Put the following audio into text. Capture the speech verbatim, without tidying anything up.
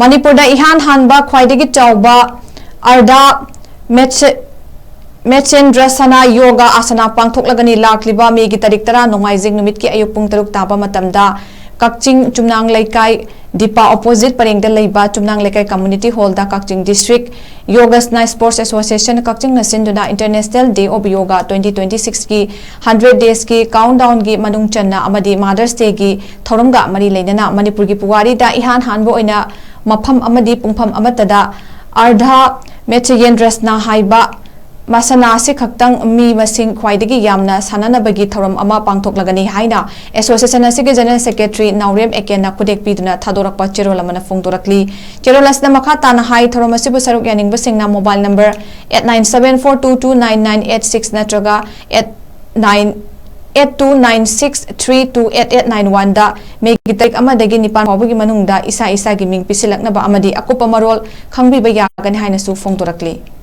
ꯃꯅꯤꯄꯨꯔꯗ ꯏꯍꯥꯟ ꯍꯥꯟꯕ ꯈ꯭ꯋꯥꯏꯗꯒꯤ ꯆꯥꯎꯕ ꯑꯔꯙ ꯃꯦꯆ-, ꯃꯦꯆꯦꯟꯗ꯭ꯔꯁꯅꯥ ꯌꯣꯒ ꯑꯁꯅꯥ ꯄꯥꯡꯊꯣꯛꯂꯒꯅꯤ꯫ ꯂꯥꯛꯂꯤꯕ ꯃꯦꯒꯤ ꯇꯥꯔꯤꯛ ꯇꯔꯥ ꯅꯣꯡꯃꯥꯏꯖꯤꯡ ꯅꯨꯃꯤꯠꯀꯤ ꯑꯌꯨꯛ ꯄꯨꯡ ꯇꯔꯨꯛ ꯇꯥꯕ ꯃꯇꯝꯗ ꯀꯛꯆꯤꯡ ꯆꯨꯝꯅꯥꯡ ꯂꯩꯀꯥꯏ ꯗꯤꯄꯥ ꯑꯣꯄꯣꯖꯤꯠ ꯄꯔꯦꯡꯗ ꯂꯩꯕ ꯆꯨꯝꯅꯥꯡ ꯂꯩꯀꯥꯏ ꯀꯝꯃꯨꯅꯤꯇꯤ ꯍꯣꯜꯗ ꯀꯛꯆꯤꯡ ꯗꯤꯁꯇ꯭ꯔꯤꯛ ꯌꯣꯒꯁꯅꯥ ꯁ꯭ꯄꯣꯔꯠꯁ ꯑꯦꯁꯣꯁꯤꯌꯦꯁꯟ ꯀꯛꯆꯤꯡꯅ ꯁꯤꯟꯗꯨꯅ International Day of Yoga twenty twenty six ꯀꯤ hundred days ꯀꯤ countdown ꯒꯤ ꯃꯅꯨꯡ ꯆꯟꯅ ꯑꯃꯗꯤ Mother's Day ꯒꯤ ꯊꯧꯔꯝꯒ ꯃꯔꯤ ꯂꯩꯅꯅ ꯃꯅꯤꯄꯨꯔꯒꯤ ꯄꯨꯋꯥꯔꯤꯗ ꯏꯍꯥꯟ ꯍꯥꯟꯕ ꯑꯣꯏꯅ ꯃꯐꯝ ꯑꯃꯗꯤ ꯄꯨꯡꯐꯝ ꯑꯃꯠꯇꯗ ꯑꯔꯙ ꯃꯦꯆꯌꯦꯟꯗ꯭ꯔꯁꯅꯥ ꯍꯥꯏꯕ ꯃꯁꯥꯟꯅ ꯑꯁꯤ ꯈꯛꯇꯪ ꯃꯤ ꯃꯁꯤꯡ ꯈ꯭ꯋꯥꯏꯗꯒꯤ ꯌꯥꯝꯅ ꯁꯥꯟꯅꯅꯕꯒꯤ ꯊꯧꯔꯝ ꯑꯃ ꯄꯥꯡꯊꯣꯛꯂꯒꯅꯤ ꯍꯥꯏꯅ ꯑꯦꯁꯣꯁꯤꯌꯦꯁꯟ ꯑꯁꯤꯒꯤ ꯖꯦꯅꯔꯦꯜ ꯁꯦꯀ꯭ꯔꯦꯇꯔꯤ ꯅꯥꯎꯔꯦꯝ ꯑꯦꯀꯦꯟꯅ ꯈꯨꯗꯦꯛ ꯄꯤꯗꯨꯅ ꯊꯥꯗꯣꯔꯛꯄ ꯆꯦꯔꯣꯜ ꯑꯃꯅ ꯐꯣꯡꯗꯣꯔꯛꯂꯤ꯫ ꯆꯦꯔꯣꯜ ꯑꯁꯤꯅ ꯃꯈꯥ ꯇꯥꯅ ꯍꯥꯏ, ꯊꯧꯔꯝ ꯑꯁꯤꯕꯨ ꯁꯔꯨꯛ ꯌꯥꯅꯤꯡꯕꯁꯤꯡꯅ mobile number eight nine seven four two two nine nine eight six ꯅꯠꯇ꯭ꯔꯒ eight nine eight two nine six three two eight eight nine one ꯗ ꯃꯦꯒꯤ ꯇꯥꯔꯤꯛ ꯑꯃꯗꯒꯤ ꯅꯤꯄꯥꯟ ꯐꯥꯎꯕꯒꯤ ꯃꯅꯨꯡꯗ ꯏꯁꯥ ꯏꯁꯥꯒꯤ ꯃꯤꯡ ꯄꯤꯁꯤꯜꯂꯛꯅꯕ ꯑꯃꯗꯤ ꯑꯀꯨꯞꯄ ꯃꯔꯣꯜ ꯈꯪꯕꯤꯕ ꯌꯥꯒꯅꯤ ꯍꯥꯏꯅꯁꯨ ꯐꯣꯡꯗꯣꯔꯛꯂꯤ꯫